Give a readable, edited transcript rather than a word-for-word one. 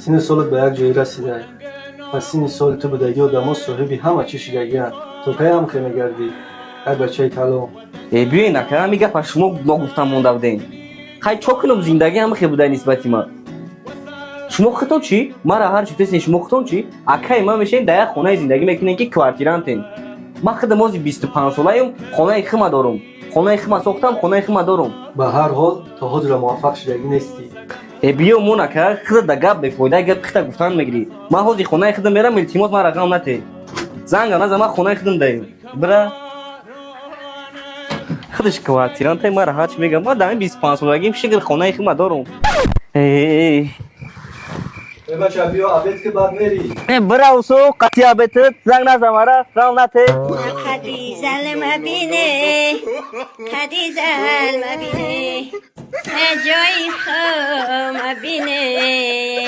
Синну солат ба як ҷое расидай. Пас синни соли ту будагӣ одамо соҳиби ҳама чӣ шидагианд. То кай ҳам хе мегардӣ, ай бачаи калон? Э, биёен, ака, ҳами гапа шумо ногуфтан монда будем. Хай, чо кунам, зиндагӣ ҳама хе будай нисбати ман. Шумо худтон чӣ? Мара ҳар чӣ тесен, шумо худтон чӣ? Акаи ман мешавед, дар як хонаи зиндагӣ мекунем, ки квартирантен. Ман худам ҳозир 25-солаем, хонаи хима дорум, хонаи хима сохтам, хонаи хима дорум. Ба ҳар ҳол, то ҳозира муваффақ шидагӣ нестӣ. Э, биё, мон, ака, худа да гап бефоида, гап хита гуфтан мегирӣ. Ман ҳозир хонаи худам мерам, илтимос, ман рақам нате, занга наза, ман хонаи худам даем. Бира, худаш квартирантай, мара ҳарчи мегам. Ман дар 25-солагим, шикр, хонаи хима дорум. Э. Э, бача, биё, обед ки, баъд мерӣ. Э, бира, усо қати обедат, занг наза, мара ғам нате. Қади зал мабине, қади зал мабине, ҷои хо мабине.